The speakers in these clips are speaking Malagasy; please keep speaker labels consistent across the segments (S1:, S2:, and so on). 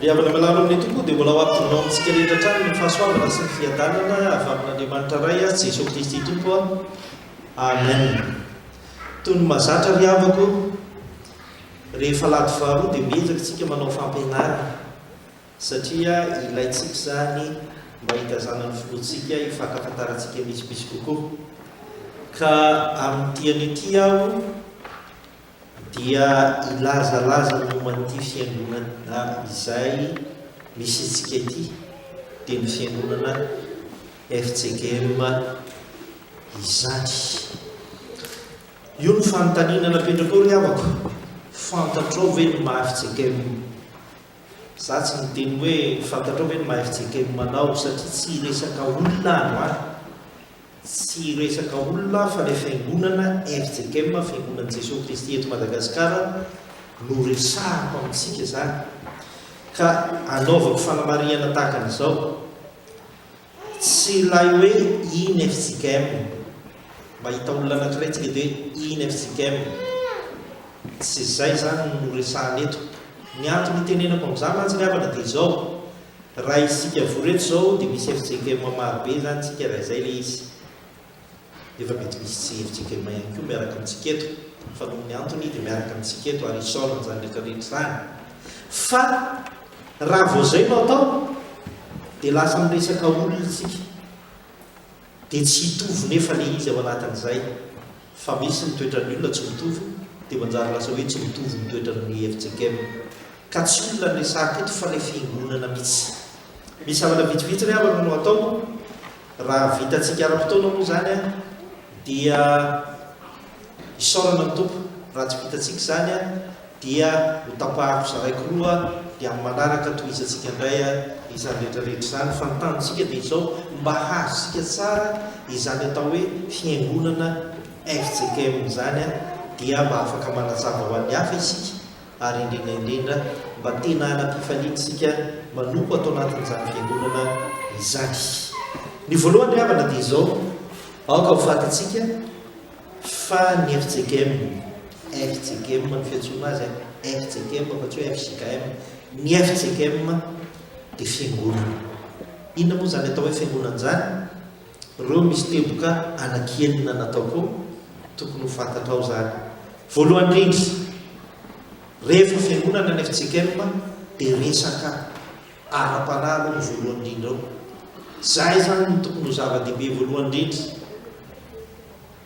S1: Ry havana malala ao amin'ny Tompo, dia mbola ho ampidinao amintsika rehetra hatrany ny fahasoavana sy ny fiadanana avy amin'Andriamanitra Ray sy Jesoa Kristy Tompo. Amen. Toy ny mahazatra ry havako, rehefa alahady faharoa dia miezaka isika manao fampianarana satria ilaintsika izany mba hitazana ny finoantsika hifankafantarantsika misimisy kokoa. Ka amin'ity anio ity aho dia hilazalaza ny momba an'ity fiangonana izay misy antsika ity, dia ny fiangonana fjkm izany. Io no fanontaniana napetrakao ry havako, fantatrao ve ny maha fjkm? Za tsy niteny hoe fantatrao ve ny maha fjkm anao satria tsy hiresaka olona androany. Tsy resaka olona fa ilay fiangonana fjkm, Fiangonan'i Jesoa Kristy eto Madagasikara, no resahako amintsika izany. Ka anaovako fanamarihana tahaka an'izao, tsy ilay hoe iny fjkm, mahita olona anankiray tsika dia hoe iny fjkm, tsy izay izany no resahana eto. Ny antony itenenako amin'izany mantsy ry havana dia izao, Raha isika vory eto izao dia misy fjkm maro be izany tsika raha izay ilay izy. Nefa mety misy tsy fjkm ihany koa miaraka amintsika eto fa noho ny antony dia miaraka amintsika eto ary isaorana izany rehetra rehetra izany. Fa raha vao izay no atao dia lasa miresaka olona isika. Dia tsy hitovy nefa ilay izy ao anatin'izay fa misy ny toetran'ny olona tsy mitovy dia manjary lasa hoe tsy mitovy ny toetran'ny fjkm. Ka tsy olona no resahako eto fa ilay fiangonana mihitsy. Misy zavatra vitsivitsy ry havana no atao raha vitantsika ara-potoana moa izany an, dia isaorana ny Tompo, raha tsy vitantsika izany an, dia ho tapahako zaraiko roa dia amin'ny manaraka tohizantsika indray izany rehetra rehetra izany fa ny tanjontsika dia izao mba hahazontsika tsara izany atao hoe fiangonana fjkm izany dia mba afaka manazava ho an'ny hafa isika ary indrindra indrindra mba tena hanam-pifaliana isika manompo ato anatin'izany fiangonana izany. Ny voalohany ry havana dia izao, aoka ho fantatsika Fa ny fjkm, fjkm no fiantsoana azy an, fjkm fa tsy hoe fjkm, ny fjkm dia fiangonana. Inona moa izany atao hoe fiangonana izany? Ireo misy teboka anaky enina nataoko eo, tokony ho fantatrao izany. Voalohany indrindra, rehefa fiangonana ny fjkm dia resaka ara-panahy aloha no voalohany indrindra ao. Izay izany no tokony ho zava-dehibe voalohany indrindra.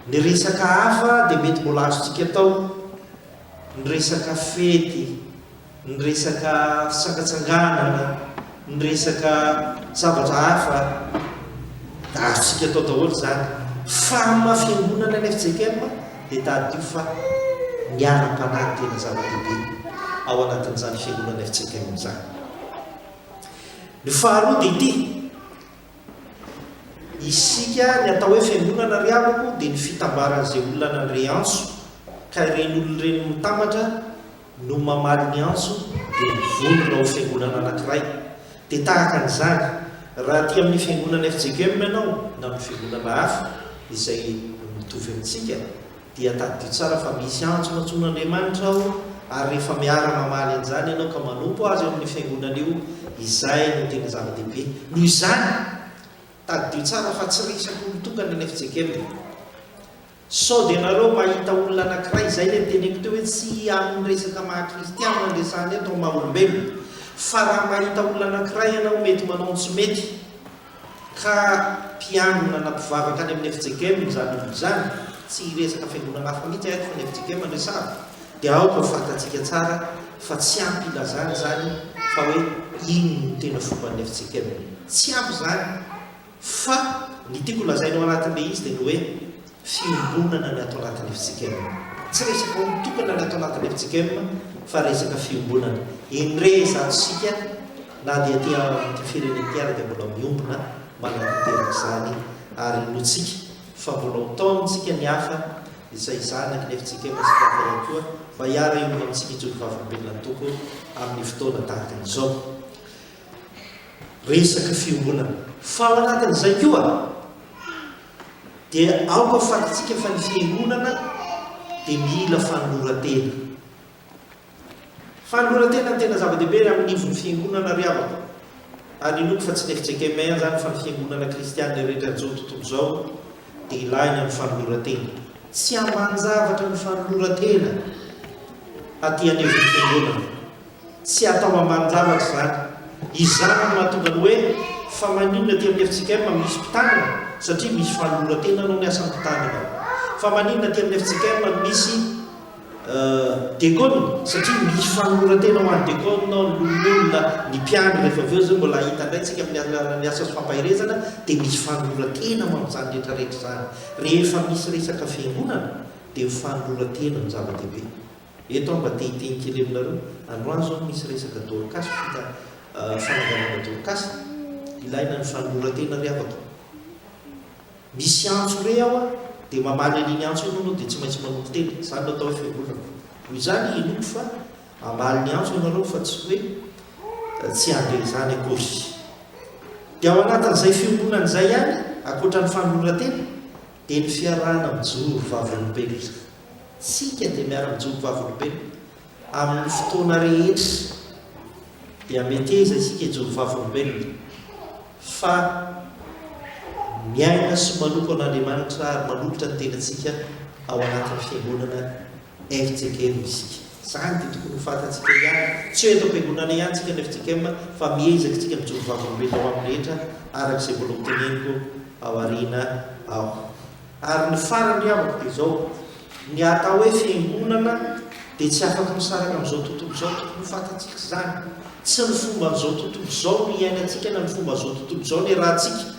S1: Ny resaka hafa dia mety mbola azontsika atao, ny resaka fety, ny resaka fitsangatsanganana, ny resaka zavatra hafa, azontsika atao daholo izany. Fa amin'ny maha fiangonana ny fjkm dia tadidio fa ny ara-panahy no tena zava-dehibe ao anatin'izany fiangonana fjkm izany. Ny faharoa dia ity. Isika, ny atao hoe fiangonana ry havako dia ny fitambaran'izay olona nandre antso, ka ireny olona ireny mitambatra no mamaly ny antso dia mivondrona ho fiangonana anankiray. Dia tahaka an'izany, raha aty amin'ny fiangonana fjkm ianao na amin'ny fiangonana hafa izay mitovy amintsika dia tadidio tsara fa misy antso nantsoin'Andriamanitra ao ary rehefa miara-mamaly an'izany ianao ka manompo Azy ao amin'io fiangonana io, izay no tena zava-dehibe. Noho izany, tadidio tsara fa tsy resaka olon-tokana ny fjkm. Sao dia ianareo mahita olona anankiray, izay ilay noteneniko teo hoe tsy amin'ny resaka maha-kristiana no resahana eto, amin'ny maha-olombelona, fa raha mahita olona anankiray ianao mety manao ny tsy mety, Ka mpiangona na mpivavaka any amin'ny fjkm izany olona izany, tsy hiresaka fiangonana hafa mihitsy aho eto fa ny fjkm no resahako, dia aoka ho fantatsika tsara fa tsy ampy ilazana izany fa hoe iny no tena fomban'ny fjkm. Tsy ampy izany fa ny tiako holazaina ao anatin'ilay izy dia ny hoe fiombonana ny ato anatin'ny fjkm. Tsy resaka olon-tokana ny ato anatin'ny fjkm fa resaka fiombonana. Endre izato isika Na dia aty amin'ity firenena ity ara dia mbola miombona manatanteraka izany ary inoantsika fa mbola ho tao amintsika ny hafa izay zanaky ny fjkm sy ny hafa ihany koa mba hiara-hiombona amintsika hijoro vavolombelona ny Tompo amin'ny fotoana tahaka an'izao. Resaka fiombonana. Fa ao anatin'izay koa dia aoka fantatsika fa ny fiangonana dia mila fanoloran-tena. Fanoloran-tena no tena zava-dehibe raha amin'ny ivon'ny fiangonana ry havako. Ary inoako fa tsy ny fjkm ihany izany fa ny fiangonana kristiana rehetra an'izao tontolo izao dia ilaina ny fanoloran-tena. Tsy aman-javatra ny fanoloran-tena aty anivon'ny fiangonana. Tsy atao ambanin-javatra izany. Izany no mahatonga ny hoe fa maninona aty amin'ny fjkm misy mpitandrina? Satria misy fanoloran-tena hanao ny asan'ny mpitandrina ao. Fa maninona aty amin'ny fjkm misy Dekona, satria misy fanoloran-tena ho an'ny dekona ao, ny loholona, ny mpiandry rehefa avy eo izay mbola hahita indray tsika amin'ny alalan'ny asa sy fampaherezana dia misy fanoloran-tena ho amin'izany rehetra rehetra izany. Rehefa misy resaka fiangonana dia ny fanoloran-tena no zava-dehibe. Eto aho mba te hiteny kely aminareo, androany izao misy resaka dorkasy, fita fananganana dorkasy, ilaina ny fanoloran-tena ry havako. Misy antso re ao a, dia mamaly an'iny antso iny anao dia tsy maintsy manompo tena, izany no atao hoe fiangonana. Noho izany inoako fa hamaly ny antso ianareo fa tsy hoe tsy handre izany akory. Dia ao anatin'izay fiombonana izay ihany, ankoatra ny fanoloran-tena, dia ny fiarahana mijoro vavolombelona. Tsika dia miara-mijoro vavolombelona. Amin'ny fotoana rehetra dia meteza isika hijoro vavolombelona fa miaina sy manompo an'Andriamanitra ary manolotra ny tenantsika ao anatin'ny fiangonana fjkm isika. Izany dia tokony ho fantatsika ihany. Tsy hoe eto am-piangonana ihany isika ny fjkm fa miezaka isika mijoro vavolombelona ho amin'ny rehetra araka izay mbola hoteneniko ao aoriana ao. Ary ny farany ry havako dia izao, ny atao hoe fiangonana dia tsy afaka misaraka amin'izao tontolo izao, tokony ho fantatsika izany. Tsy ny fomban'izao tontolo izao no iainantsika na ny fomban'izao tontolo izao no iarahantsika,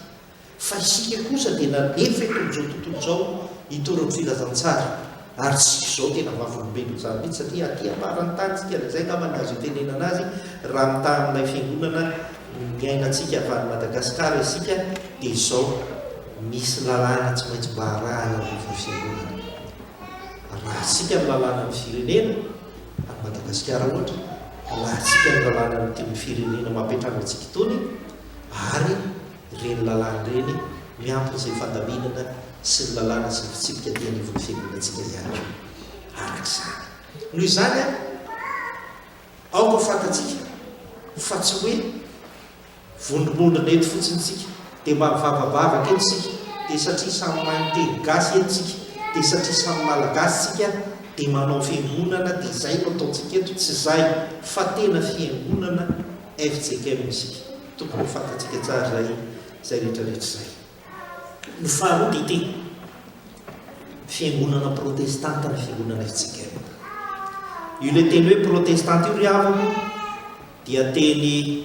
S1: fa isika kosa dia nalefa eto amin'izao tontolo izao hitory ny filazantsara. Ary tsy izao tena vavolombelon'izany mihitsy satria aty am-paran'ny tany isika, izay angamba ny azo itenenana azy raha mitaha amin'ilay fiangonana niainantsika avy any Madagasikara isika dia izao, misy lalàna tsy maintsy mba arahana anivon'ny fiangonana. Arahantsika ny lalànan'ny firenena, any Madagasikara ohatra, arahantsika ny lalànan'itony firenena mampiantrano antsika itony ary ireny lalàna ireny miampy izay fandaminana sy ny lalàna sy ny fitsipika aty anivon'ny fiangonantsika ihany koa. Araka izany. Noho izany, aoka ho fantatsika fa tsy hoe vondrombondrona eto fotsiny isika, dia mba mivavabavaka eto isika, dia satria samy mahay miteny gasy eto isika, dia satria samy malagasy isika dia manao fiangonana dia izay no ataontsika eto, tsy izay fa tena fiangonana fjkm isika. Tokony ho fantatsika tsara izay izay rehetra rehetra izay. Ny faharoa dia ity, fiangonana protestanta ny fiangonana fjkm. Io ilay teny hoe protestanta io ry havako dia teny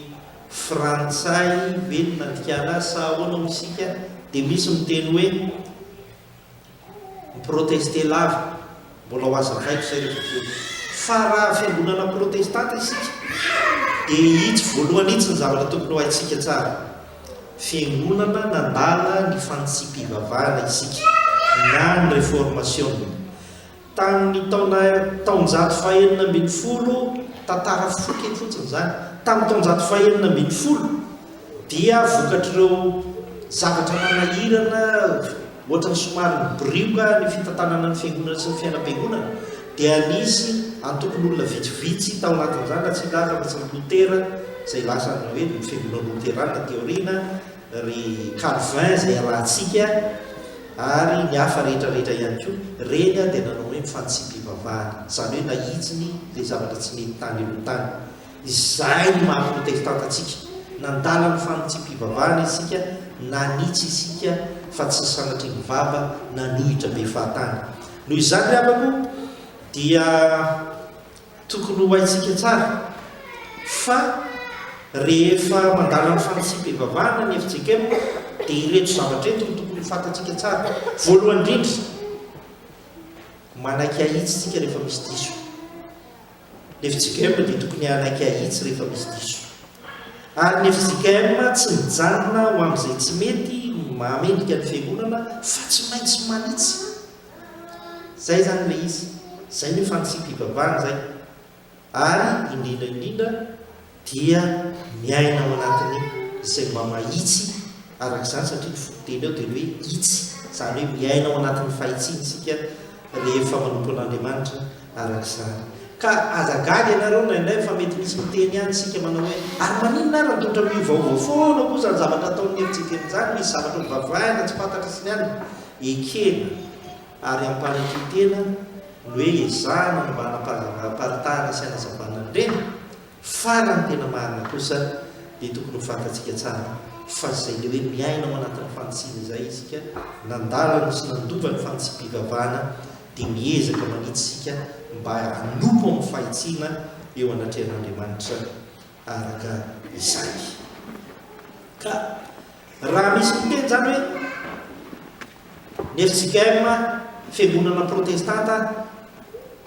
S1: frantsay ve no nandikana azy sa ahoana hoy isika, dia misy miteny hoe Mi-protester lava, mbola ho hazavaiko izay rehefa avy eo. Fa raha fiangonana protestanta isika, dia itsy voalohany itsy ny zavatra tokony ho haintsika tsara. Fiangonana nandala ny fanitsiam-pivavahana isika, na ny reformasiona. Tamin'ny taona taonjato fahenina ambin'ny folo, tantara fohy kely fotsiny izany, tamin'ny taonjato fahenina ambin'ny folo dia vokatr'ireo zavatra nanahirana ohatran'ny somary nibirioka ny fitantanana ny fiangonana sy ny fiainam-piangonana dia nisy antokon'olona vitsivitsy tao anatin'izany raha tsy hilaza afa-tsy ny Lotera izay lasa ny hoe ny fiangonana loterana aty aoriana, ry Calvin izay arahantsika ary ny hafa rehetra rehetra ihany koa, ireny dia nanao hoe mifanitsipivavahana, izany hoe nahitsiny ilay zavatra tsy nety tany aloha tany. Izay no maha protestanta antsika, nandala ny fanitsiam-pivavahana isika, nanitsy isika fa tsy sanatria ny vava nanohitra be fahatany. Noho izany ry havako dia Tokony ho haintsika tsara fa rehefa mandala ny fanitsiam-pivavahana ny fjkm dia ireto zavatra ireto no tokony ho fantatsika tsara. Voalohany indrindra, manaiky hahitsy isika rehefa misy diso. Ny fjkm dia tokony hanaiky hahitsy rehefa misy diso. Ary ny fjkm tsy mijanona ho amin'izay tsy mety mahamendrika ny fiangonana fa tsy maintsy manitsy. Zay zany ilay izy. Zay ny hoe fanitsiam-pivavahana zay. Ary indrindra indrindra dia miaina ao anatin'ny izay mba mahitsy araka izany satria ny fototeny ao dia ny hoe hitsy, izany hoe miaina ao anatin'ny fahitsiana isika rehefa manompo an'Andriamanitra araka izany. Ka aza gaga ianareo indraindray fa mety misy miteny ihany isika manao hoe, ary maninona ary ny toetra miovaova foana koa izany zavatra ataon'ny FJKM izany, misy zavatra ovavaina tsy fantatra sy ny anona. Ekena ary ampanetren-tena ny hoe ezahana ny mba hanaparitahana sy hanazavana an'ireny. Fa raha ny tena marina kosa dia tokony ho fantatsika tsara fa izay le hoe miaina ao anatin'ny fanitsiana izay isika, nandalana sy nandova ny fanitsiam-pivavahana dia miezaka manitsy isika mba hanompo amin'ny fahitsiana eo anatrehan'Andriamanitra araka izany. Ka raha misy miteny izany hoe ny fjkm, fiangonana protestanta,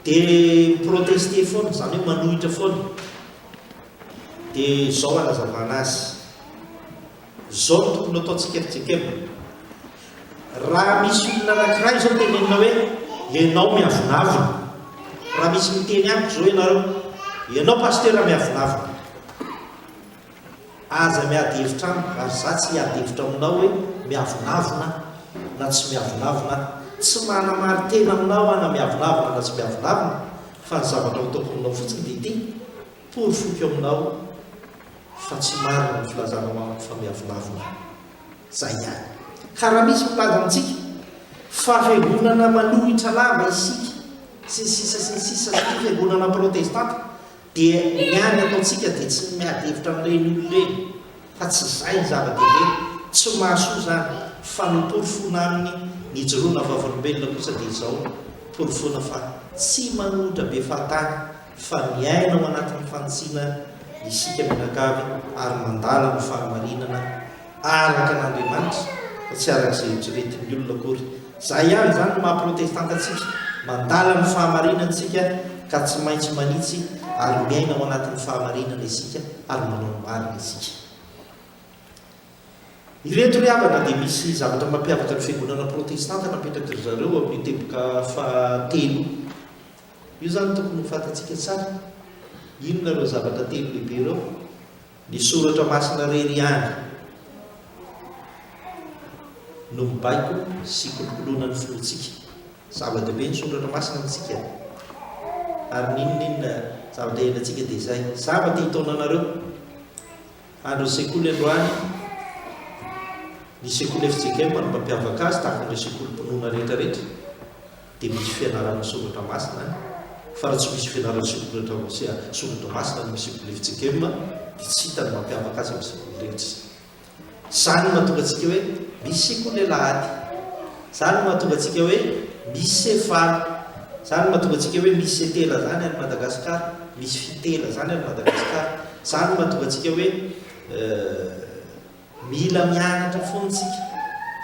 S1: dia mi-protester foana, izany hoe manohitra foana. Dia izao hanazavana azy. Izao no tokony hataontsika fjkm. Raha misy olona anankiray izao tenenina hoe, ianao miavonavona. Raha misy miteny amiko izao ianareo, ianao pasitera miavonavona. Aza miady hevitra amiko ary za tsy hiady hevitra aminao hoe miavonavona aho na tsy miavonavona aho. Tsy manamari-tena aminao aho na miavonavona na tsy miavonavona fa ny zavatra ho ataoko aminao fotsiny dia ity, porofoiko aminao fa tsy marina ny filazanao amiko fa miavonavona aho. Zay ihany. Ka raha misy milaza amintsika fa fiangonana manohitra lava isika sy ny sisa sy ny sisa satria fiangonana protestanta Dia ny any ataontsika dia tsy ny miady hevitra amin'ireny olona ireny fa tsy izay ny zava-dehibe, tsy mahasoa izany fa ny porofoina aminy ny hijoroana vavolombelona kosa dia izao, porofoina fa tsy manohitra be fahatany fa miaina ao anatin'ny fanitsiana isika mianakavy ary mandala ny fahamarinana araka an'Andriamanitra fa tsy araka izay eritreretin'ny olona akory. Izay ihany izany no maha protestanta antsika, mandala ny fahamarinana isika ka tsy maintsy manitsy ary miaina ao anatin'ny fahamarinana isika ary manao ny marina isika. Ireto ry havana dia misy zavatra mampiavaka ny fiangonana protestanta napetraky ry zareo amin'io teboka fahatelo io izany tokony ho fantatsika tsara. Inona ireo zavatra telo lehibe ireo? Ny Soratra Masina irery ihany no mibaiko sy kolokoloina ny finoantsika. Zava-dehibe ny Soratra Masina amintsika, ary n'inon'inona zavatra iainantsika dia izay. Zava-te hitaona anareo. Andron'ny sekoly androany, ny sekoly fjkm no mampiavaka azy tahaka an'ireo sekolim-pinoana rehetra rehetra. dia misy fianarana soratra masina any, fa raha tsy misy fianarana soratra soratra masina any amin'ny sekoly fjkm dia tsy hita ny mampiavaka azy amin'ny sekoly rehetra. Izany no mahatonga antsika hoe misy sekoly alahady. Izany no mahatonga antsika hoe misy sefala. Izany no mahatonga antsika hoe misy setela izany any Madagasikara, misy fitela izany any Madagasikara. Izany no mahatonga antsika hoe Mila mianatra foana isika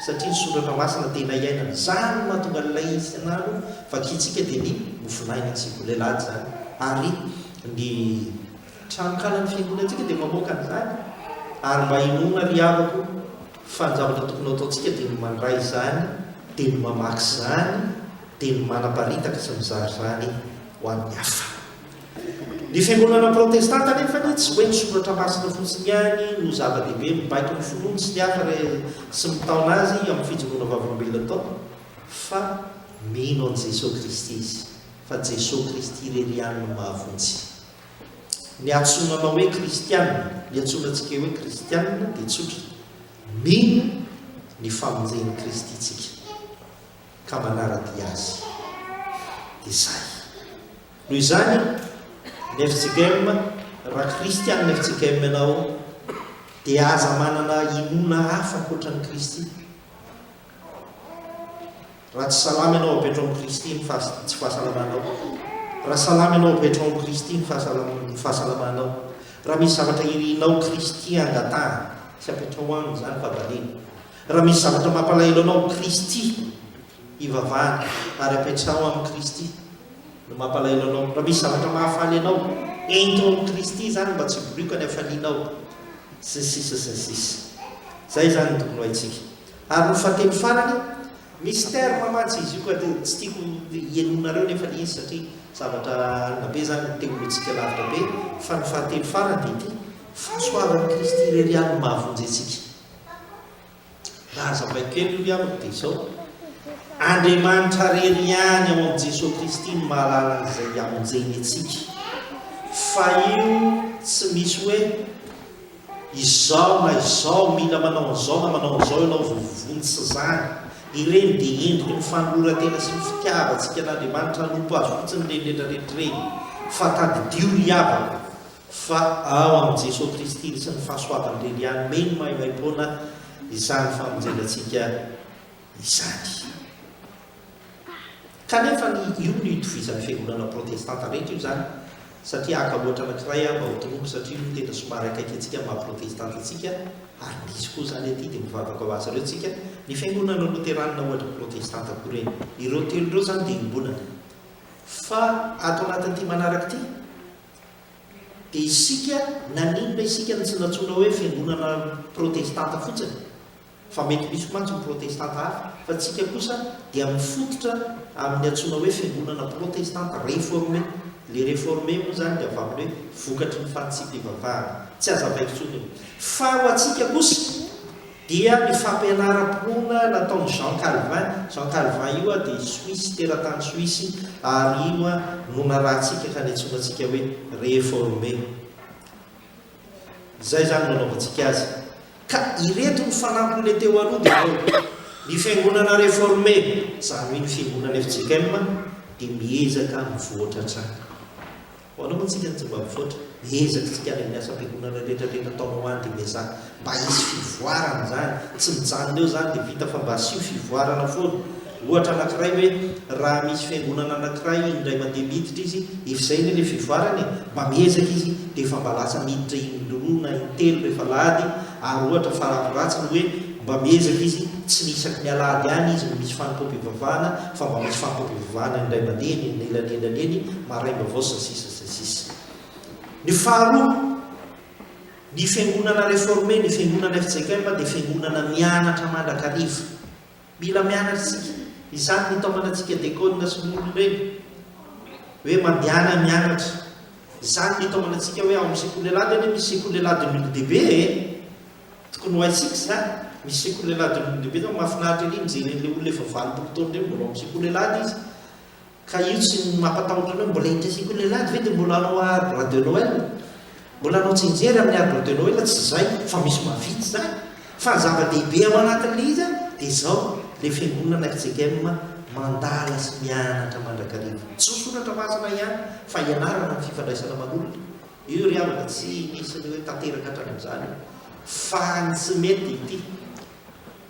S1: satria ny soratra masina tena iainana. Izany no mahatonga an'ilay isan'andro vakintsika dia ny mofonaina tsy mbola alahady izany. Ary ny tranonkalan'ny fiangonantsika dia mamoaka an'izany. Ary mba inoana ry havako fa ny zavatra tokony ho ataontsika dia ny mandray izany, dia ny mamaky izany, dia ny manaparitaka sy mizara izany ho an'ny hafa. Ny fiangonana protestanta anefa anie tsy hoe ny soratra masina fotsiny ihany no zava-dehibe mibaiko ny finoany sy ny hafa re sy mitaona azy amin'ny fijoroana vavolombelona ataony fa mino an'i Jesoa Kristy izy fa Jesoa Kristy irery ihany no mahavonjy. Ny antsoina anao hoe kristiana, ny antsoina antsika hoe kristiana dia tsotra, mino ny famonjen'i Kristy tsika ka manara-dia azy. Dia zay. Noho izany, ny fjkm, raha kristianina fjkm ianao, dia aza manana inoana hafa ankoatra an'i Kristy. Raha tsy salama ianao, apetrao amin'i Kristy ny tsy fahasalamanao. Raha salama ianao, apetrao amin'i Kristy ny fahasalamanao. Raha misy zavatra irinao Kristy angatahana, tsy apetrao aminy izany fa valiany. Raha misy zavatra mampalahelo anao, Kristy ivavahana ary apetraho amin'i Kristy. No mampalahelo anao. Raha misy zavatra mahafaly anao, ento ao amin'i Kristy izany mba tsy hiborioka ny hafalianao, sy ny sisa sy ny sisa. Izay izany no tokony ho haintsika. Ary ny fahatelo farany, misy terme mantsy izy io ka dia tsy tiako henoinareo nefa ilay izy satria zavatra alina be izany, teolojika lavitra be, fa ny fahatelo farany dia ity, fahasoavan'i Kristy irery ihany no mahavonjy antsika. Raha hazavaiko kely io ry havako dia izao, Andriamanitra rery ihany ao amin'i Jesoa Kristy no mahalala an'izay hamonjeny antsika. Fa io tsy misy hoe izao na izao, mila manao an'izao na manao an'izao ianao vao voavonjy, tsy izany. Ireny dia endriky ny fanoloran-tena sy ny fitiavantsika an'Andriamanitra hanompo Azy fotsiny ireny rehetra rehetra ireny. Fa tadidio ry havana fa ao amin'i Jesoa Kristy sy ny fahasoavany irery ihany meno maimaimpoana izany famonjena antsika izany. Kanefa ny io no itovizan'ny fiangonana protestanta rehetra io izany, satria haka ohatra anankiray aho mba ho tononiko satria io no tena somary akaiky antsika amin'ny maha protestanta antsika, ary misy koa izany aty dia mivavaka ho azy ireo tsika, ny fiangonana loteranina ohatra protestanta koa ireny. Ireo telo ireo izany dia iombonana. Fa ato anatin'ity manaraka ity dia isika, naninona isika no tsy nantsoina hoe fiangonana protestanta fotsiny? Fa mety misy mantsy ny protestanta hafa, fa tsika kosa dia mifototra amin'ny antsoina hoe fiangonana protestanta réformé. Le réformé moa izany dia avy amin'ny hoe vokatry ny fanitsiam-pivavahana. Tsy hazavaiko intsony io. Fa ho antsika kosa dia ny fampianaram-pinoana nataon'i Jean Calvin, Jean Calvin io dia Suisse, teratany Suisse, ary io no narahantsika ka niantsoana antsika hoe réformé. Izay izany no anaovantsika azy. Ka ireto ny fanampin'ilay teo aloha dia izao, ny fiangonana réformé, izany hoe ny fiangonana fjkm, dia miezaka mivoatra hatrany. Ho anao mantsy isika no tsy mba mivoatra, miezaka isika any amin'ny asam-piangonana rehetra rehetra ataonao any dia miezaha mba hisy fivoarana izany, tsy mijanona eo izany dia vita fa mba asio fivoarana foana. Ohatra anankiray hoe raha misy fiangonana anankiray indray mandeha miditra izy, efa izay anie ilay fivoarana e, mba miezaka izy dia efa mba lasa miditra indroa na intelo rehefa alahady, ary ohatra farafaharatsiny hoe mba miezaka izy tsy ny isaky ny alahady ihany izy no misy fanompoam-pivavahana fa mba misy fanompoam-pivavahana indray mandeha eny anelanelany eny, maraim-baovao sy ny sisa sy ny sisa. Ny faharoa, ny fiangonana réformée, ny fiangonana fjkm dia fiangonana mianatra mandrakariva. Mila mianatra isika. Izany no itaomana antsika dekôna sy loholona ireny, hoe mandehana mianatra. Izany no itaomana antsika hoe ao amin'ny sekoly alahady anie misy sekoly alahadin'ny olon-dehibe e! Tokony ho haintsika izany. Misy sekoly alahadin'ny olon-dehibe izao, mahafinaritra ery mijery an'ilay olona efa 80 taona ireny mbola ao amin'ny sekoly alahady izy. Ka io tsy mampatahotra anao mbola hiditra sekoly alahady ve dia mbola hanao arbre de Noël? Mbola hanao tsianjery amin'ny arbre de Noël? Tsy izay fa misy mahavita izany. Fa ny zava-dehibe ao anatin'ilay izy dia izao, ilay fiangonana fjkm mandala sy mianatra mandrakariva. Tsy ho soratra masina ihany fa ianarana ny fifandraisana aman'olona. Io ry havana tsy misy ny hoe tanteraka hatrany amin'izany io. Fa ny tsy mety dia ity.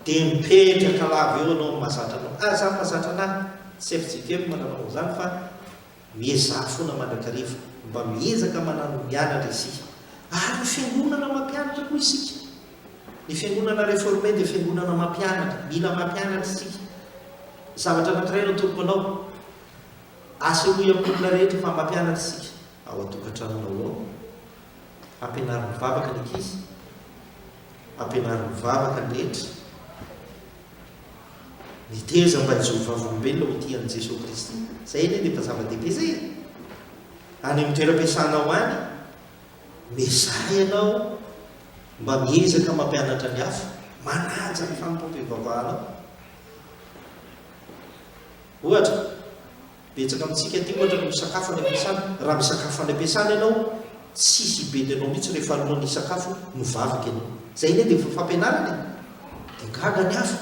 S1: Dia mipetraka lava eo ianao amin'ny mahazatra anao. Ah, za mahazatra anah, tsy fjkm nanao an'izany fa miezaha foana mandrakariva. Mba miezaka manano mianatra isika. Ary ny fiangonana mampianatra koa isika. Ny fiangonana réformé dia fiangonana mampianatra. Mila mampianatra isika. Zavatra anankiray no atoroko anao. Asehoy amin'ny olona rehetra fa mampianatra isika. Ao an-tokantranonao ao. Ampianaro mivavaka ny ankizy. Ampianaro mivavaka ny rehetra. Miteza mba hijoro vavolombelona ho tia an'i Jesoa Kristy. Izay anie dia efa zava-dehibe izay e! Any amin'ny toeram-piasanao any, miezaha ianao mba miezaka mampianatra ny hafa, manaja ny fanompoam-pivavahanao. Ohatra, Betsaka amintsika aty ohatra no misakafo any am-piasana. Raha misakafo any am-piasana ianao, tsisy hibedy anao mihitsy rehefa alohan'ny hisakafo, mivavaka ianao. Izay anie dia efa fampianarana e! Dia gaga ny hafa,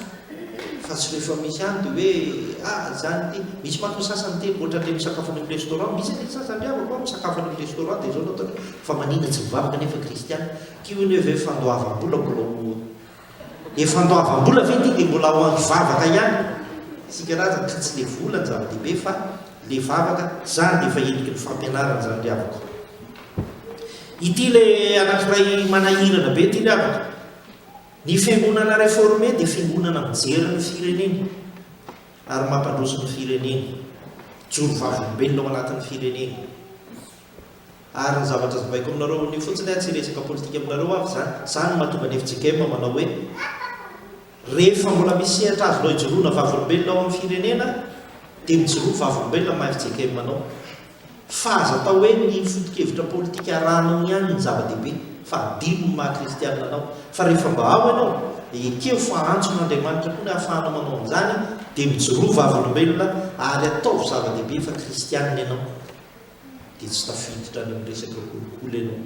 S1: fa tsy rehefa misy any dia hoe ah izany ity. Misy manko ny sasany miteny ohatran'ilay misakafo any amin'ny restaurant, misy anie ny sasany ry havako a, misakafo any amin'ny restaurant dia izao no ataony, fa maninona tsy mivavaka nefa kristiana? Ity hono hoe ve fandoavam-bola mbola ho Efa andoavam-bola ve ity dia mbola ao hivavaka ihany? Isika razana ka tsy le vola ny zava-dehibe fa le vavaka, zany dia efa endriky ny fampianarana zany ry havako. Ity le anankiray manahirana be ity ry havako. Ny fiangonana réformé dia fiangonana mijery ny fireneny ary mampandroso ny fireneny. Mijoro vavolombelona ao anatin'ny fireneny. Ary ny zavatra zavaiko aminareo anio fotsiny aho tsy hiresaka politika aminareo aho fa izany, izany no mahatonga ny fjkm manao hoe rehefa mbola misy sehatra azonao ijoroana vavolombelona ao amin'ny firenena dia mijoroa vavolombelona maha fjkm anao. Fa aza atao hoe ny foto-kevitra politika arahanao ihany no zava-dehibe fa adino ny maha kristianina anao. Fa rehefa mba ao ianao dia ekeo fa antson'Andriamanitra koa ny ahafahanao manao an'izany. Dia mijoroa vavolombelona ary ataovy zava-dehibe fa kristianina ianao. Dia tsy tafiditra any amin'ny resaka kolikoly ianao,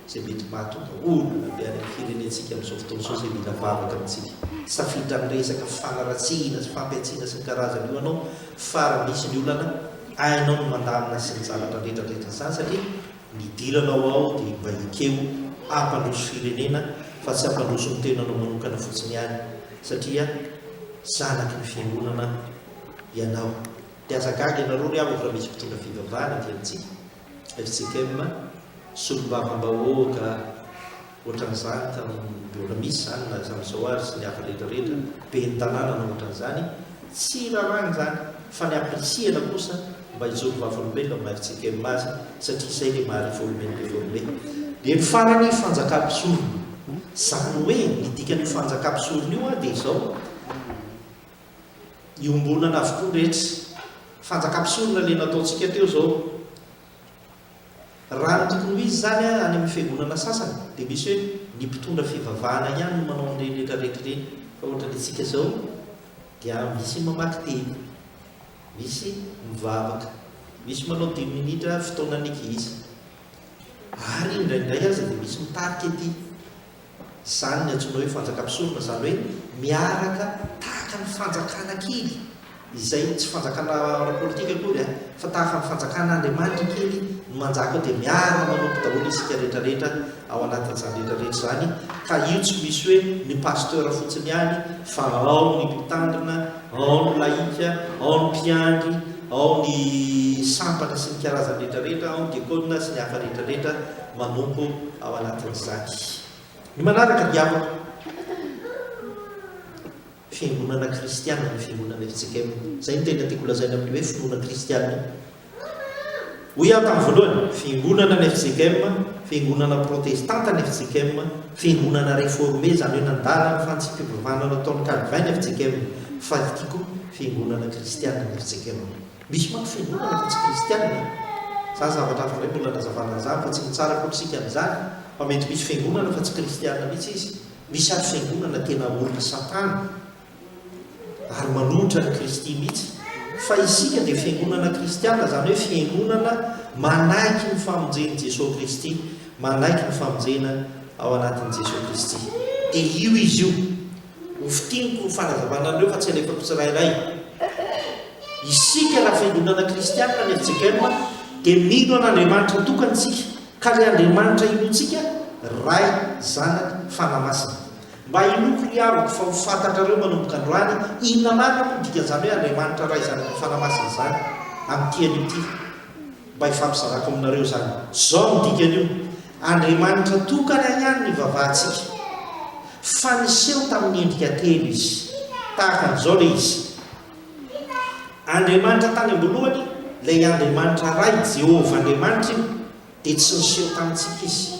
S1: izay mety mahatonga olana be any amin'ny firenentsika amin'izao fotoana izao izay mila vavaka amintsika. Tsy tafiditra amin'ny resaka fanaratsiana sy fampihantsiana sy ny karazany io ianao fa raha misy ny olana, hainao ny mandamina sy ny zavatra rehetra rehetra izany satria Nidiranao ao dia mba ekeo hampandroso firenena fa tsy hampandroso ny tenanao manokana fotsiny ihany satria zanaky ny fiangonana ianao. Dia aza gaga ianareo ry havako raha misy mpitondra fivavahana aty amintsika, fjkm, solombavambahoaka, Ohatran'izany tamin'ny mbola misy izany na hatramin'izao ary sy ny hafa rehetra rehetra, ben'ny tanàna na ohatran'izany, tsy raràna izany fa ny ampirisihana kosa mba hijoro vavolombelona mba fjkm azy satria izay ilay maha reforme ny reforme. Dia ny farany fanjakam-pisorona. Izany hoe ny dikan'io fanjakam-pisorona io dia izao, iombonana avokoa ny rehetra. Fanjakam-pisorona ilay nataontsika teo izao. Raha ny tokony ho izy izany any amin'ny fiangonana sasany dia misy hoe ny mpitondra fivavahana ihany no manao an'ireny rehetra rehetra ireny fa ohatran'ny antsika izao dia misy mamaky teny, misy mivavaka, misy manao dimy minitra fotoanan'ny ankizy ary indraindray aza dia misy mitarika ety. Izany ny antsoina hoe fanjakam-pisorona, izany hoe miaraka tahaka ny fanjakana kely, izay tsy fanjakana ara-politika akory an, fa tahaka ny fanjakan'Andriamanitra kely no manjaka ao dia miara-manompo daholo isika rehetra rehetra ao anatin'izany rehetra rehetra izany, ka io tsy misy hoe ny pasteur fotsiny ihany fa ao ny mpitandrina, ao ny laika, ao ny mpiandry, ao ny sampana sy ny karazany rehetra rehetra, ao ny diakona sy ny hafa rehetra rehetra. manompo ao anatin'izany. Ny manaraka dia havako, fiangonana kristiana ny fiangonana fjkm. Izay no tena tiako lazaina amin'ny hoe finoana kristiana io. Hoy aho tamin'ny voalohany, fiangonana ny fjkm, fiangonana protestanta ny fjkm, fiangonana réformé, izany hoe nandala ny fantsipivavahana nataon'i Calvin ny fjkm, fa ity koa fiangonana kristiana ny fjkm. Misy manko fiangonana fa tsy kristianina. Zany zavatra hafa indray mbola nazavana an'izany fa tsy mitsara akory isika amin'izany fa mety misy fiangonana fa tsy kristianina mihitsy izy. Misy ary fiangonana tena olona satana ary manohitra an'i Kristy mihitsy. Fa isika dia fiangonana kristianina izany hoe fiangonana manaiky ny famonjen'i Jesoa Kristy, manaiky ny famonjena ao anatin'i Jesoa Kristy. Dia io izy io. Ho fintiniko ny fanazavana an'ireo fa tsy alefako tsirairay. Isika raha fiangonana kristianina ny fjkm dia mino an'Andriamanitra tokana isika ka ilay Andriamanitra inoantsika Ray, Zanaka, Fanahy Masina. Mba inoako ry havako fa ho fantatrareo manomboka androany inona marina moa ny dikan'izany hoe Andriamanitra Ray, Zanaka, Fanahy Masina izany amin'ity anio ity. Mba hifampizarako aminareo izany. Izao no dikan'io, Andriamanitra tokana ihany no ivavahantsika. Fa niseho tamin'ny endrika telo Izy. Tahaka an'izao ilay izy. Andriamanitra tany am-boalohany, ilay Andriamanitra Ray, Jehovah Andriamanitra io, dia tsy niseho tamintsika Izy.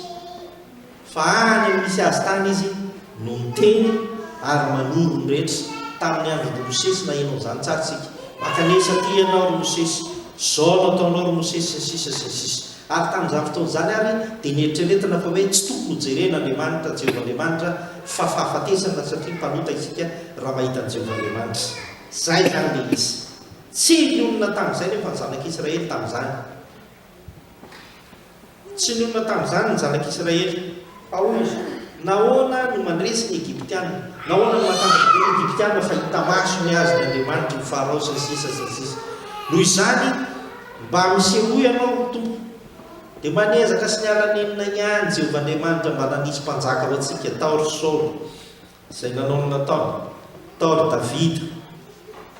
S1: Fa any amin'ny misy azy tany izy no miteny ary manoro ny rehetra. Tamin'ny andron-dry Mosesy naheno an'izany tsara isika. Mankanesa aty ianao ry Mosesy, izao no ataonao ry Mosesy, sy ny sisa sy ny sisa. Ary tamin'izany fotoana izany ary dia neritreretina fa hoe tsy tokony hojerena Andriamanitra, Jehovah Andriamanitra, fa fahafatesana satria mpanota isika raha mahita an'i Jehovah Andriamanitra. Izay izany ilay izy. Tsy nionona tamin'izay nefa ny zanak'Israely tamin'izany. Tsy nionona tamin'izany ny zanak'Israely. Fa hoy izy, Nahoana no mandresy ny Egyptiana? Nahoana no matanjaka be ny Egyptiana fa hita maso ny azy ny andriamanitry ny Farao, sy ny sisa sy ny sisa. Noho izany, mba misehoa ianao, ry Tompo. Dia mba niezaka sy niala nenina ihany Jehovah Andriamanitra mba nanisy mpanjaka ho antsika, tao ry Saoly, izay nanao ny nataony, tao ry Davida,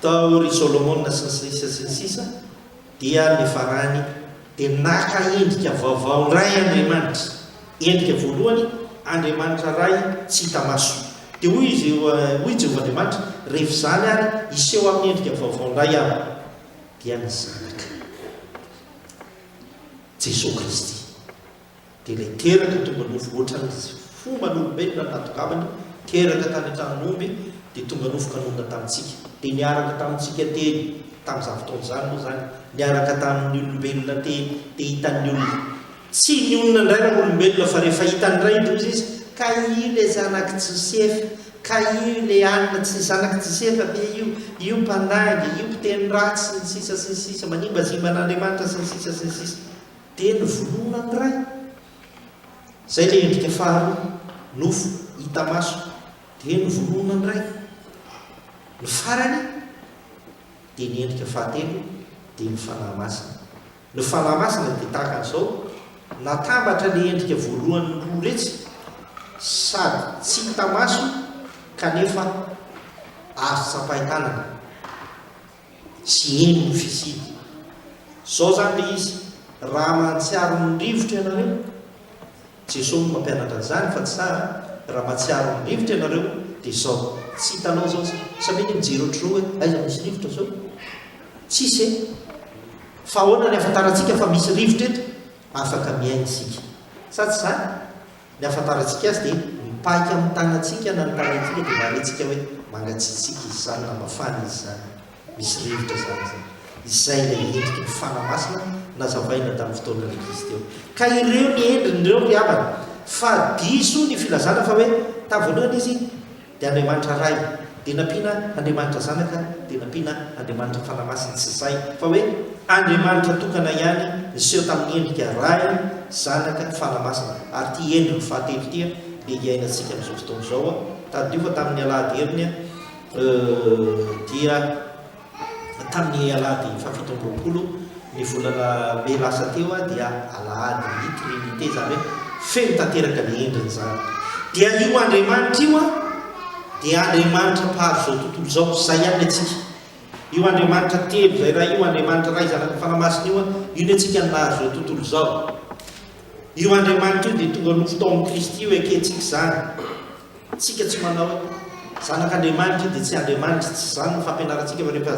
S1: tao ry Solomona, sy ny sisa sy ny sisa. Dia nifarany dia naka endrika vaovao indray Andriamanitra. Endrika voalohany, Andriamanitra Ray tsy hita maso. Dia hoy izy, hoy Jehovah Andriamanitra, Rehefa izany ary, hiseho amin'ny endrika vaovao indray Aho. Dia ny Zanaka. Jesoa Kristy. Dia ilay teraka tonga nofo ohatran'ny fomban'olombelona no nahatongavany, teraka tany an-tranon'omby dia tonga nofo ka nonina tamintsika. Dia niaraka tamintsika teny, tamin'izany fotoana izany moa izany, niaraka tamin'ny olombelona teny, dia hitan'ny olona. Tsy nionona indray raha olombelona fa rehefa hitany indray dia hozy izy, Ka io ilay zanak'i Josefa, ka io ilay anona, tsy zanak'i Josefa ve io? Io mpandainga, io mpiteny ratsy, sy ny sisa sy ny sisa, manimbazimba an'Andriamanitra, sy ny sisa sy ny sisa. Dia novonoina ny ray. Izay ilay endrika faharoa, nofo hita maso. Dia novonoina ny ray. Ny farany dia ny endrika fahatelo dia ny Fanahy Masina. Ny Fanahy Masina dia tahaka an'izao, natambatra ilay endrika voalohany roa iretsy, sady tsy hita maso kanefa azo tsapain-tanana sy heno ny fisiany. Izao izany ilay izy, raha mahatsiaro ny rivotra ianareo, Jesoa no mampianatra an'izany fa tsy za a! Raha mahatsiaro ny rivotra ianareo dia izao, tsy hitanao izao sa? Samia anie mijery ohatr'izao hoe aiza misy rivotra izao? Tsisy e! Fa ahoana ny ahafantarantsika fa misy rivotra eto? Afaka miaina isika. Sa tsy izany? Ny ahafantarantsika azy dia mipaika amin'ny tanantsika na ny tarehintsika dia marentsika hoe mangatsiatsiaka izy izany na mafana izy izany. Misy rivotra izany izay. Izay ilay endriky ny Fanahy Masina nazavaina tamin'ny fotoanan'ny ankizy teo. Ka ireo ny endriny ireo ry havana. Fa diso ny filazana fa hoe tamin'ny voalohany izy dia Andriamanitra Ray, dia nampiana Andriamanitra Zanaka, dia nampiana Andriamanitra Fanahy Masina. Tsy izay. Fa hoe Andriamanitra tokana ihany niseho tamin'ny endrika Ray, Zanaka, Fanahy Masina. Ary ity endriny fahatelo ity dia iainantsika amin'izao fotoana izao. Tadidio fa tamin'ny alahady heriny dia tamin'ny alahady faha 27 ny volana mey lasa teo dia alahady ny Trinite, izany hoe feno tanteraka ny endriny izany. Dia io Andriamanitra io dia Andriamanitra mpahary izao tontolo izao, izay ihany ny antsika. Io Andriamanitra telo izay Ray io, Andriamanitra Ray, Zanaka, Fanahy Masina io, io ny antsika no nahary izao tontolo izao. Io Andriamanitra io dia tonga nofo tao amin'i Kristy io, ekentsika izany. Tsika tsy manao hoe, Zanak'Andriamanitra io dia tsy Andriamanitra, tsy izany no fampianarantsika fa rehefa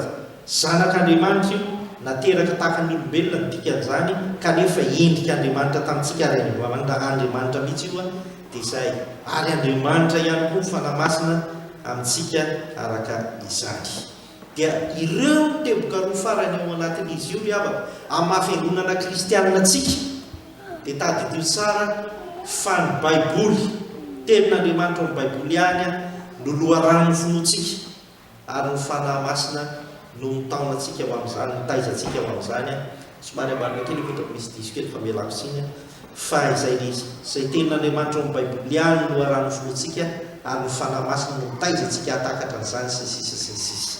S1: Zanak'Andriamanitra io, nateraka tahaka ny olombelona ny dikan'izany, kanefa endrik'Andriamanitra tamintsika ary Andriamanitra mihitsy io dia izay, ary Andriamanitra ihany koa ny Fanahy Masina amintsika araka izany. Dia ireo no teboka roa farany ao anatin'izy io ry havana, amin'ny maha fiangonana kristianina antsika. Dia tadidio tsara fa ny Baiboly, Tenin'Andriamanitra ao amin'ny Baiboly ihany no loharanon'ny finoantsika, ary ny Fanahy Masina no mitaona antsika ho amin'izany, mitaiza antsika ho amin'izany. Somary ambanina kely io fa misy diso kely fa mialako tsiny fa izay ilay izy. Izay Tenin'Andriamanitra ao amin'ny Baiboly ihany no loharanon'ny finoantsika, ary ny Fanahy Masina no mitaiza antsika hahatakatra an'izany, sy ny sisa sy ny sisa.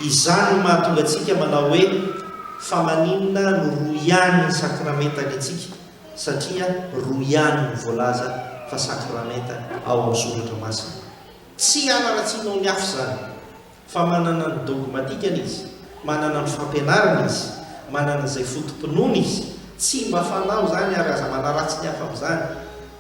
S1: Izany no mahatonga antsika manao hoe, Fa maninona no roa ihany ny sakramenta ny antsika? Satria roa ihany no voalaza fa sakramenta ao amin'ny Soratra Masina. Tsy hanaratsianao ny hafa izany, fa manana ny dogmatikany izy, manana ny fampianarany izy, manana izay foto-pinoany izy. Tsy mba fanao izany ary aza manaratsy ny hafa amin'izany.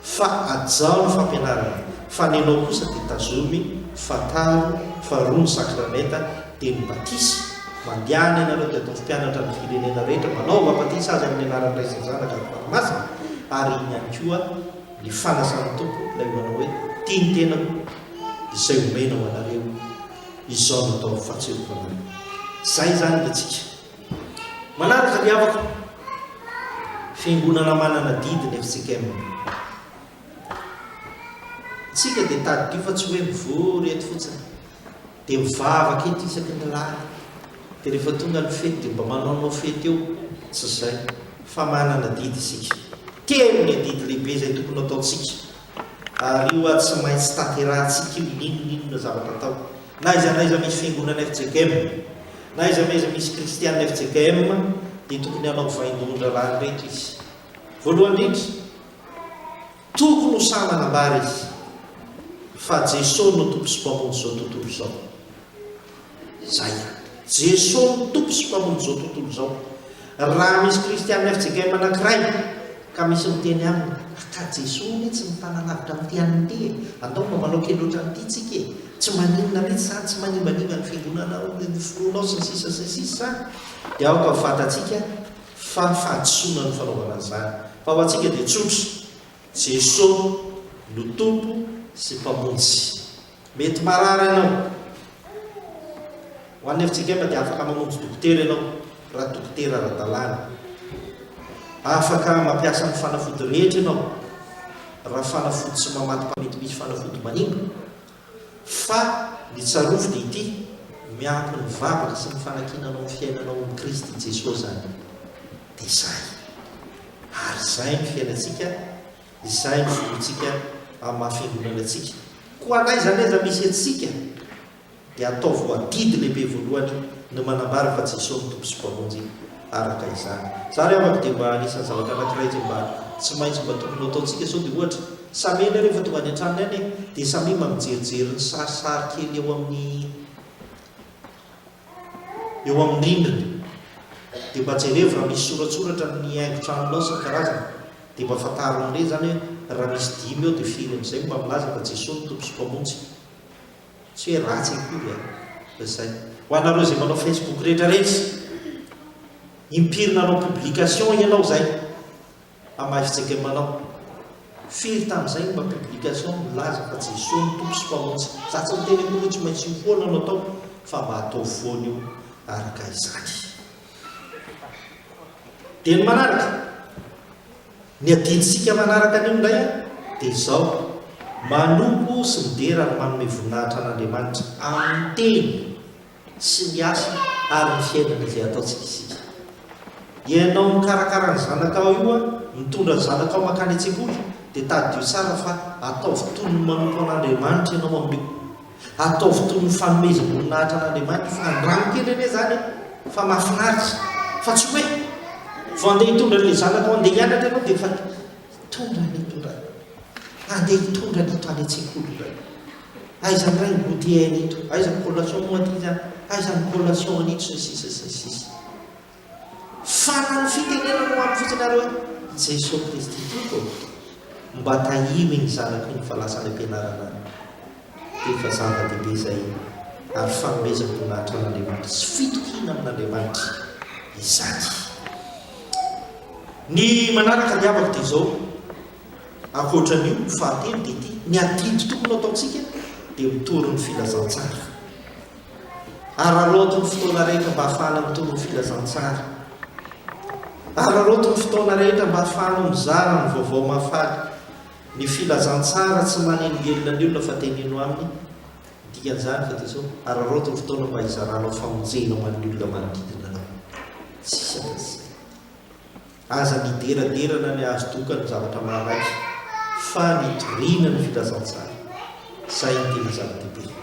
S1: Fa hajao ny fampianarana, fa ny anao kosa dia tazomy, fantaro fa roa ny sakramenta, dia ny batisa, mandehana ianareo dia ataovy mpianatra ny firenena rehetra, manaova batisa azy amin'ny anaran'ny Ray sy ny Zanaka ary ny Fanahy Masina, ary iny ihany koa ny fanasan'ny Tompo ilay manao hoe, tia ny tenako izay omena ho anareo, izao no ataovy fahatsiarovana ahy. Izay izany ny antsika. Manaraka ry havako, fiangonana manana didy ny FCKM. Tsika dia tadidio fa tsy hoe mivory eto fotsiny, dia mivavaka eto isaky ny alahady, dia rehefa tonga ny fety dia mba manaonao fety eo, tsy izay, fa manana didy isika. Telo ny adidy lehibe izay tokony hataontsika, ary io tsy maintsy tanterahantsika io n'inon'inona zavatra atao. Na aiza na aiza misy fiangonana FCKM, Na aiza na aiza misy kristiana fjkm dia tokony hanao vaindohan-draharaha an'ireto izy. Voalohany indrindra, tokony ho sahy manambara izy fa Jesoa no Tompo sy Mpamonjy izao tontolo izao. Izay ihany. Jesoa no Tompo sy Mpamonjy izao tontolo izao. Raha misy kristiana fjkm anankiray ka misy miteny aminy, Ka Jesoa anie tsy mifanalavitra amin'ity anona ity e! Andao mba manao kely ohatran'ity tsika e! Tsy maninona mihitsy izany, tsy manimbanimba ny fiangonanao, ny finoanao sy ny sisa sy ny sisa izany. Dia aoka ho fantatsika fa fahadisoana ny fanaovana an'izany. Fa ho antsika dia tsotra, Jesoa no Tompo sy Mpamonjy. Mety marary ianao. Ho an'ny FJKM dia afaka mamonjy dokotera ianao raha dokotera ara-dalàna. Afaka mampiasa ny fanafody rehetra ianao. Raha fanafody tsy mamaty mety misy fanafody manimba fa ny tsarovy dia ity, miampy ny vavaka sy ny fanakinanao ny fiainanao amin'i Kristy Jesoa izany dia izay. Ary izay ny fiainantsika, izay ny finoantsika amin'ny maha fiangonana antsika. Koa n'aiza n'aiza misy antsika dia ataovy ho adidy lehibe voalohany ny manambara fa Jesoa no Tompo sy Mpamonjy araka izany. Za ry havako dia mba anisan'ny zavatra anankiray izay mba tsy maintsy mba tokony ho ataontsika sao dia ohatra samia anie rehefa tonga any an-tranony any e dia samia mba mijerijery ny sarisary kely eo amin'ny eo amin'ny rindrina dia mba jerevo raha misy soratsoratra ny haingon-tranonao sy ny karazany dia mba fantaro amin'ireny izany hoe raha misy dimy eo dia firy amin'izay no mba milaza fa Jesoa no Tompo sy Mpamonjy. Tsy hoe ratsy akory an! Fa izay. Ho anareo izay manao Facebook rehetra rehetra, impiry nanao publication ianao izay amin'ny maha fjkm anao? Firy tamin'izay no mba publication milaza fa Jesoa no Tompo sy Mpamonjy? Za tsy miteny akory hoe tsy maintsy io foana no atao fa mba ataovy foana io araka izany. Dia ny manaraka. Ny adidintsika manaraka an'io indray dia izao, manompo sy midera ary manome voninahitra an'Andriamanitra amin'ny teny sy ny asa ary ny fiainana izay ataontsika isika. Ianao mikarakara ny zanakao io, mitondra ny zanakao mankany an-tsekoly, dia tadidio tsara fa ataovy toy ny manompo an'Andriamanitra ianao amin'io. Ataovy toy ny fanomezam-boninahitra an'Andriamanitra fa andramo kely anie izany e, fa mahafinaritra. Fa tsy hoe vao andeha hitondra an'ilay zanakao andeha hianatra ianao dia efa hitondra any hitondra any. Andeha hitondra an'ito any an-tsekoly indray. Aiza indray ny goûter an'ito, aiza ny collation moa aty izany, aiza ny collation an'ito sy ny sisa sy ny sisa. Fa na ny fitenenana ho aminy fotsiny ary hoe, Jesoa Kristy Tompo ô, mba tahio iny zanako iny fa lasa any am-pianarana any. Dia efa zava-dehibe izay ary fanomezam-boninahitra an'Andriamanitra sy fitokiana amin'Andriamanitra izany. Ny manaraka ny havako dia izao, ankoatra an'io, ny fahatelo dia ity, ny adidy tokony hataontsika dia mitory ny filazantsara. Araraoty ny fotoana rehetra mba hahafahana mitory ny filazantsara. Araraoty ny fotoana rehetra mba hahafahanao mizara ny vaovao mahafaly. Ny filazantsara tsy manelingelina ny olona fa teneno aminy, ny dikan'izany fa dia izao, araraoty ny fotoana mba hizaranao famonjena ho an'ny olona manodidina anao. Tsisy afa-tsy izay. Aza mideraderana ny azo doka ny zavatra maharaika fa ny toriana ny filazantsara. Izay no tena zava-dehibe.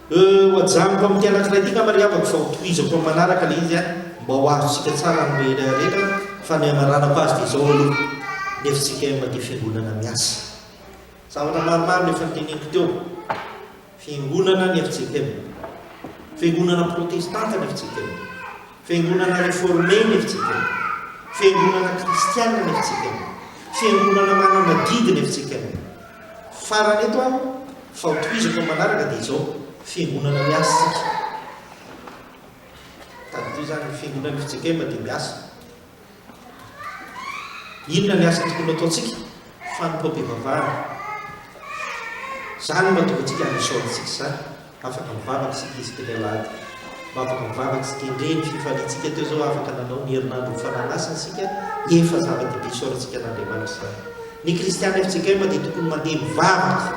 S1: Euh, ho ajanoko amin'ity anankiray ity angamba ry havako fa ho tohizako amin'ny manaraka ilay izy an, mba ho azontsika tsara ny rehetra rehetra fa ny hamaranako azy dia izao aloha, ny fjkm dia fiangonana miasa. Zavatra maromaro no efa noteneniko teo. Fiangonana ny fjkm. Fiangonana protestanta ny fjkm. Fiangonana Réformé ny fjkm. Fiangonana Kristiana ny fjkm. Fiangonana manana didy ny fjkm. Farany eto aho fa ho tohizako amin'ny manaraka dia izao, Fiangonana miasa isika. Tadidio izany, ny fiangonan'ny fjkm dia miasa. Inona ny asa tokony hataontsika? Fanompoam-pivavahana. Izany no mahatonga antsika handiso antsika izany. Afaka mivavaka isika isaky ny alahady. Mba afaka mivavaka isika. Endrey ny fifaliantsika teo izao afaka nanao ny herinandron'ny Fanahy Masina isika. Efa zava-dehibe isaorantsika an'Andriamanitra izany. Ny kristiana fjkm dia tokony mandeha mivavaka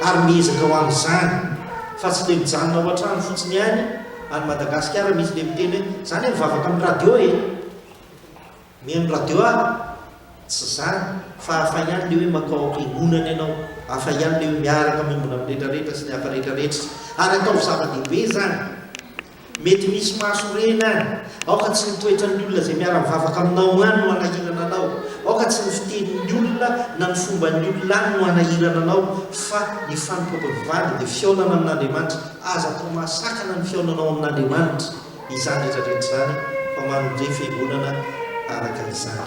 S1: ary miezaka ho amin'izany fa tsy ilay mijanona ao an-trano fotsiny ihany. Any Madagasikara misy ilay miteny hoe, za anie mivavaka amin'ny radio e! Mihaino radio aho? Tsy izany, fa hafa ihany ilay hoe mankao am-piangonana ianao, hafa ihany ilay hoe miaraka miombona amin'ny rehetrarehetra sy ny hafa rehetrarehetra. Ary ataovy zava-dehibe izany. Mety misy mahasorena any. Aoka tsy ny toetran'ny olona izay miara-mivavaka aminao any no hanahirana anao. Aoka tsy ny fitenin'ny olona na ny fomban'ny olona any no hanahirana anao, fa ny fanompoam-pivavahana dia fihaonana amin'Andriamanitra. Aza atao mahasakana ny fihaonanao amin'Andriamanitra izany rehetrarehetra izany, fa manondre fiangonana araka izany.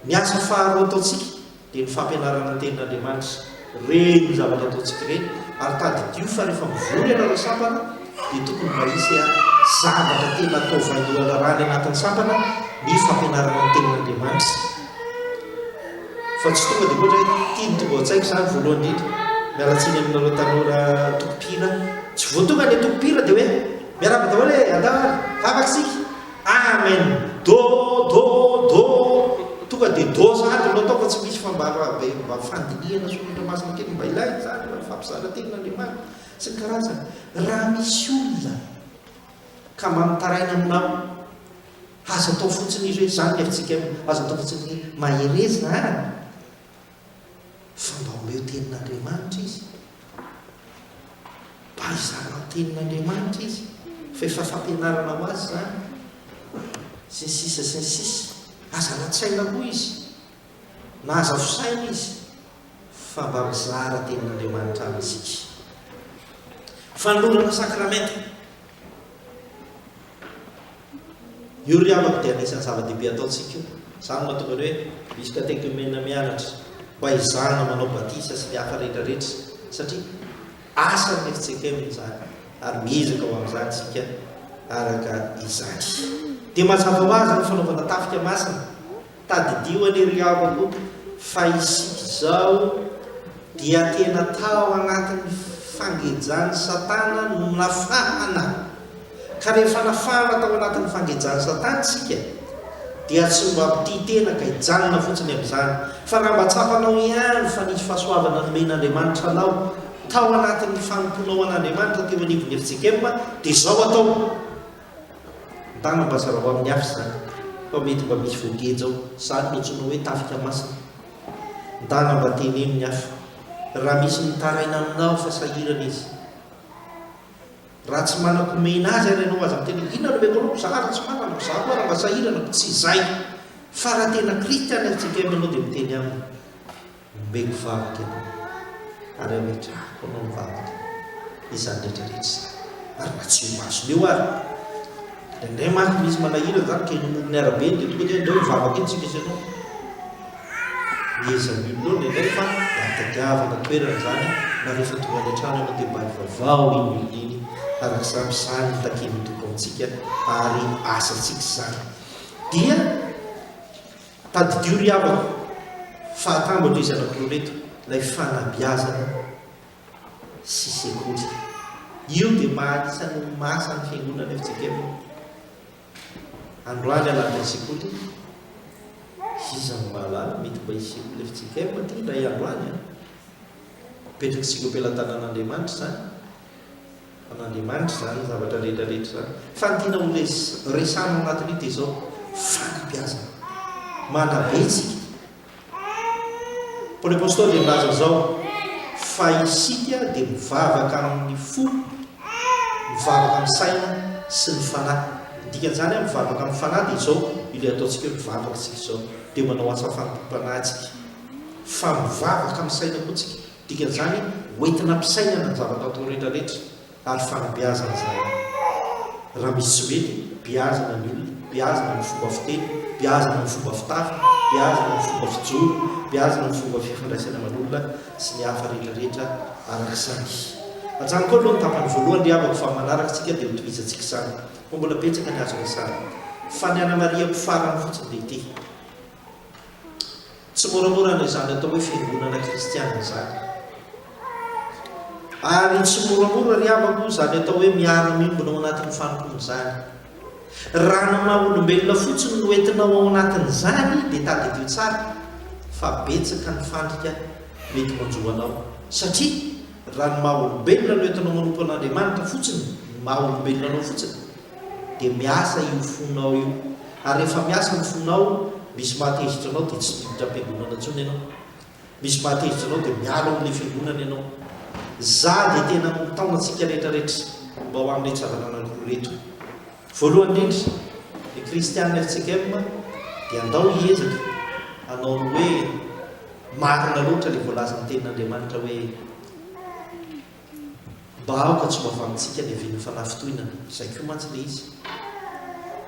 S1: Ny asa faharoa ataontsika dia ny fampianarana ny Tenin'Andriamanitra. Ireny zavatra ataontsika ireny, ary tadidio fa rehefa mivory ianareo sampana dia tokony mba hisy zavatra tena atao vaindohana rany anatin'ny sampana ny fampianarana ny Tenin'Andriamanitra. Fa tsy tonga dia ohatra hoe ity no tonga ao an-tsaiko izany voalohany indrindra, miala tsiny aminareo tanora tompom-pihira, tsy vao tonga ny tompom-pihira dia hoe miarahaba daholo e, andao ary, vavaka isika, amen, do, do, do. Tonga dia dose ady no atao fa tsy misy fa mba mba fandinihana soratra masina kely mba ilaina izany mba mifampizara tenin'Andriamanitra sy ny karazany. Raha misy olona ka mba mitaraina aminao, aza atao fotsiny izy hoe izany ny hevintsika, aza atao fotsiny hoe mahereza an! Fa mba omeo tenin'Andriamanitra izy. Mba hizarao tenin'Andriamanitra izy fa efa fampianarana ho azy izany. Sy ny sisa sy ny sisa. Aza latsaina koa izy. Na aza fosaina izy fa mba mizara tenin'Andriamanitra aminy isika. Fanolorana sakramenta. Io ry havako dia anisan'ny zava-dehibe ataontsika io. Izany no mahatonga ny hoe misy katekomena mianatra mba hizahana manao batisa sy ny hafa rehetra rehetra satria asan'ny fjkm izany ary miezaka ho amin'izany isika araka izany. Dia mazava ho azy ny fanaovana tafika masina. Tadidio anie ry havako fa isika izao dia tena tao anatin'ny fangejan'i Satana no nafahana. Ka rehefa nafahana tao anatin'ny fangejan'i Satana isika dia tsy mba tia tena ka hijanona fotsiny amin'izany. Fa raha mba tsapanao ihany fa nisy fahasoavana nomen'Andriamanitra anao tao anatin'ny fanompoanao an'Andriamanitra teo anivon'ny fjkm dia izao atao. Ndana mba zarao amin'ny hafa izany fa mety mba misy voageja ao. Izany no antsoina hoe tafika masina. Ndana mba teneno ny hafa. Raha misy mitaraina aminao fa sahirana izy. Raha tsy manan-komena azy ary ianao aza miteny hoe inona no omeko anao, za ary tsy manana, za koa ary mba sahirana. Tsy izay. Fa raha tena kristiana ry JKM ianao dia miteny aminy. Omeko vavaka ianao, ary ametrahako anao ny vavaka, izany rehetra rehetra izany. Ary na tsy eo imasony eo ary. Indraindray manko misy manahirana izany ka eny amoron'ny arabe eny dia tonga dia ndao hivavaka eny tsika sy ianao. Miezan'ny olona eo indraindray fa mba tadiavana toerana izany na rehefa tonga any an-trano ianao dia mba hivavaho iny olona iny. Araka izany, izany no takian'ny Tompo amintsika ary asantsika izany. Dia. Tadidio ry havako fa atambatro izy anankiroa ireto, ilay fanabeazana sy sekoly. Io dia maha anisan'ny maha ny fiangonana fjkm. Androany alahady ny sekoly, iza no mahalala, mety mba hisy sekoly fjkm aty indray andro any an! Apetrak'isika eo am-pelatanan'Andriamanitra izany. An'Andriamanitra izany zavatra rehetra rehetra izany. Fa ny tiana ho resahina ao anatin'io dia izao, fanabeazana. Manabe isika. Paoly Apostoly dia milaza izao, fa isika dia mivavaka amin'ny fo, mivavaka amin'ny saina sy ny fanahy. Ny dikan'izany hoe mivavaka amin'ny fanahy dia izao, ilay ataontsika hoe mivavaka isika izao, dia manao asa fanompoam-panahy isika. Fa mivavaka amin'ny saina koa isika. Dikan'izany, hoentina am-pisainana ny zavatra atao rehetra rehetra ary fanabeazana izany. Raha misy tsy mety, beazina ny olona, beazina ny fomba fiteny, beazina ny fomba fitafy, beazina ny fomba fijoro, beazina ny fomba fifandraisana aman'olona sy ny hafa rehetra rehetra araka izany. Ajanoko aloha ny tapany voalohany ry havako fa manaraka isika dia hotohizantsika izany fa mbola betsaka ny azo resahana. Fa ny hanamarihako farany fotsiny dia ity. Tsy moramora ny izany atao hoe fiangonana kristiana izany. Ary tsy moramora ry havako izany atao hoe miara-miombona ao anatin'ny fanompoana izany. Raha ny maha olombelona fotsiny no entinao ao anatin'izany dia tadidio tsara fa betsaka ny fandrika mety manjo anao. Satria raha ny maha olombelona no entinao manompo an'Andriamanitra fotsiny, ny maha olombelona anao fotsiny, dia miasa io fonao io. Ary rehefa miasa ny fonao, misy mahatezitra anao dia tsy miditra am-piangonana intsony ianao. Misy mahatezitra anao dia miala ao amin'ilay fiangonana ianao. Za dia tena mitaona antsika rehetra rehetra mba ho amin'ireto zavatra anankiroa ireto. Voalohany indrindra, ny kristiana fjkm dia andao hiezaka hanao ny hoe marina loatra ilay voalazan'ny tenin'Andriamanitra hoe, Mba aoka tsy ho avy amintsika ny havian'ny fanafintohinana. Izay koa mantsy ilay izy.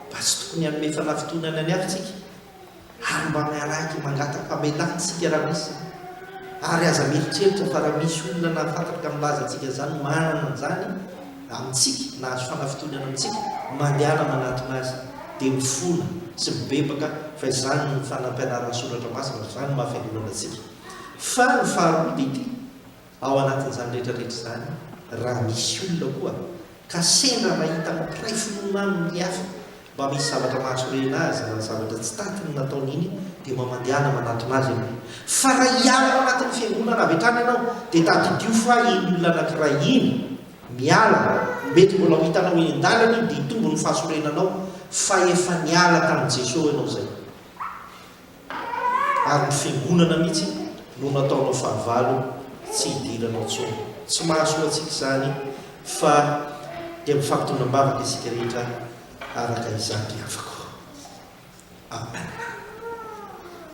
S1: Mba tsy tokony hanome fanafintohinana ny hafa isika, ary mba miaraka mangata-pamelana isika raha misy izany. Ary aza mieritreritra fa raha misy olona nahafantatra ka milaza antsika izany, manana an'izany amintsika, nahazo fanafintohinana amintsika, mandehana manatona azy, dia mifona sy mibebaka fa izany no fanampianaran'ny Soratra Masina, izany no maha-fiangonana antsika. Fa ny faharoa dia ity. Ao anatin'izany rehetra rehetra izany, raha misy olona koa ka sendra mahita ny mpiray finoana aminy ny hafa mba misy zavatra mahasorena azy na zavatra tsy tantiny nataony iny Dia mba mandehana manatona azy ianao. Fa raha hiala ao anatin'ny fiangonana avy hatrany ianao, dia tadidio fa iny olona anankiray iny, miala, mety mbola ho hitanao eny an-dalana iny dia hitombo ny fahasorenanao fa efa niala tamin'i Jesoa ianao izay. Ary ny fiangonana mihitsy no nataonao fahavalo tsy hidiranao intsony. Tsy mahasoa antsika izany fa dia mifampitondra am-bavaka isika rehetra araka izany ry havako. Amen.